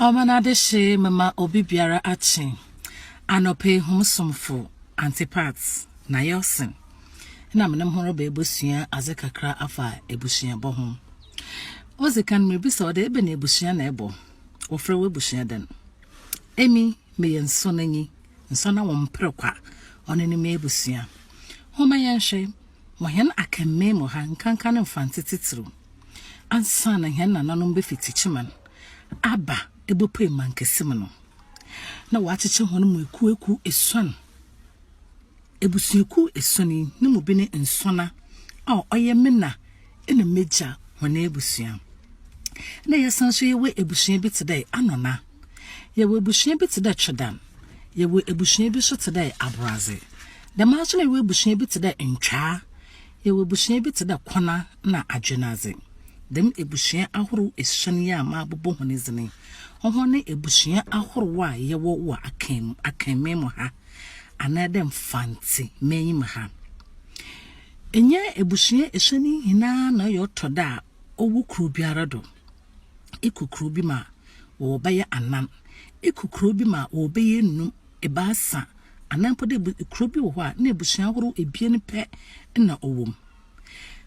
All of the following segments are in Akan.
Ɔman adehye mema obi biara akye. Anɔpa yi hom somfo Auntie Pat na Yelson na menam ho reba ebosua adze kakra afa ebusuabɔ ho. Odzi kan miribisa wo dɛ ebɛn ebusua na ebɔ? Wɔfrɛ w'ebusua dɛn? Emi meyɛ nsɔnanyi, nsɔna wɔmmper kwa, ɔno nye m'ebusua. Hom ma yɛnhwɛ, wɔ hɛn Akanman mu ha, nkanka ne Mfantse tsitsiriw, ansaana hɛn nananom befi Techiman aba ebopue mankɛse mu no, na wɔakyekyɛ hɔn mu ekuwekuw esuon. Ebusuakuw esuon yi, no mu bi nye Nsona a ɔyɛ me na na m'egya hɔn ebusua. Nna yɛsan so yɛwɔ ebusua bi tse dɛ Anona, yɛwɔ ebusua bi tse dɛ Twedan, yɛwɔ ebusua bi so tse dɛ Aboradze. Dɛmara so na yɛwɔ ebusua bi tse dɛ Ntwaa, Yɛwɔ ebusua bi tse dɛ Kona na Adwenadze. Dɛm ebusua ahorow esuon yi a mabobɔ hɔn dzin yi, hɔn nye ebusua ahorow a yɛwɔ wɔ Akan Akanman mu ha anaadɛ Mfantse manyi mu ha. Nnyɛ ebusua esuon yi nyina na ɔyɛ ɔtɔ da a ɔwɔ kurow biara do. Ekɔ kurow bi mu a, wɔwɔ bɛyɛ anan, ekɔ kurow bi mu a, wɔwɔ bɛyɛ enum, ebiasa, anaa mpo dɛ kurow bi wɔ hɔ a nna ebusua ahorow ebien pɛ na ɔwɔ mu.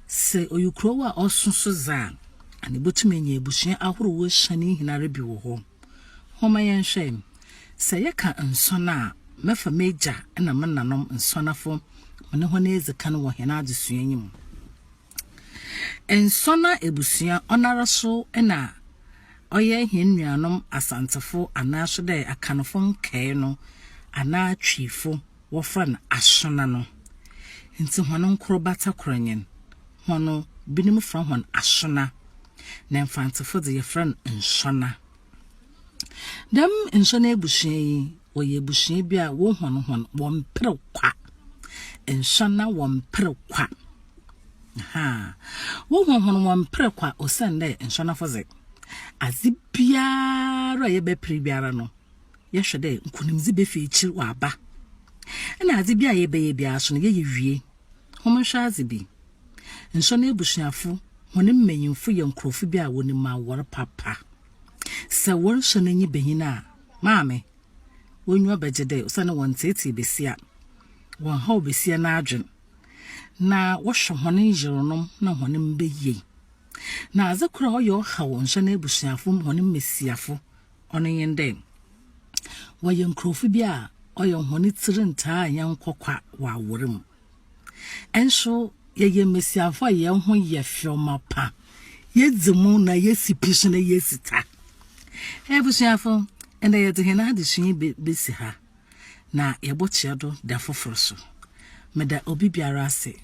Sɛ ɔyɛ kurow a ɔso so dze a, ana ibotum enya ebusua ahorow esuon yi nyinara bi wɔ hɔ. Hom mma yɛnhwɛ, sɛ yɛka nsɔn a, mɛfa m'egya na me nanom nsɔnafo menye hɔn edzi kan wɔ hɛn adzesua yi mu. Nsɔna ebusua ɔnoara so na ɔyɛ hɛn nuanom Asantsefo anaa so dɛ Akanfo nkae no anaa Twifo wɔfrɛ no Asona no. Ntsi hɔn nkorbata kor nye no, hɔn no binom frɛ hɔn Asona na Mfantsefo dze yɛfrɛ no Nsɔna. Dɛm Nsɔna ebusua yi wɔyɛ ebusua bi a wohɔn hɔn wɔmmper kwa. Nsɔna wɔmmper kwa. Ahaa. Wohu hɔn wɔmmper kwa osiandɛ nsɔnafo dze, adze biara a yɛbɛper biara no, yɛhwɛ dɛ nkunimdzi befi ekyir ɔaba. Nna adze biara a yɛbɛyɛ biara so no, yɛyɛ wie. Hom nhwɛ adze bi. Nsɔn ebusuafo hɔn mbanyimfo yɛ nkorɔfo bi a wonyim awar papa. Sɛ wɔrosɔ n'enyi banyin a, maame, w'enyiwa bɛgye dɛ osiandɛ wɔnntseetsee basia, wɔnnhaw basia n'adwen. na wɔhwɛ hɔn yernom na hɔn mba yie. Na adze kor a ɔyɛ ɔhaw nhyɛ n'ebusuafo hɔn mbasiafo, ɔno nye dɛ, wɔyɛ nkorɔfo bi a ɔyɛ hɔn tsir nntaa nnyɛ nkɔkwa wɔ awar mu. Nso yɛyɛ mbasiafo a hɛn ho yɛ fɛw mapa, yedzi mu na yesi pi so na yesi ta. Ebusuafo, ndɛ yɛdze hɛn adzesua yi besi ha. na yɛbɔtoa do da fofor so. Meda obi biara ase.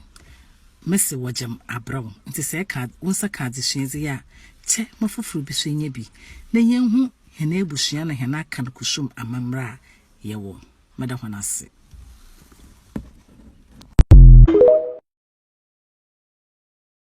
Mese wɔgyem abrɛ wo, ntsi sɛ eka wo nsa ka adzesuadze yi a, kyɛ ma fofor bi so nya bi na yenhu hɛn ebusua na hɛn akan kusum amambra a yɛwɔ. Meda hɔn ase.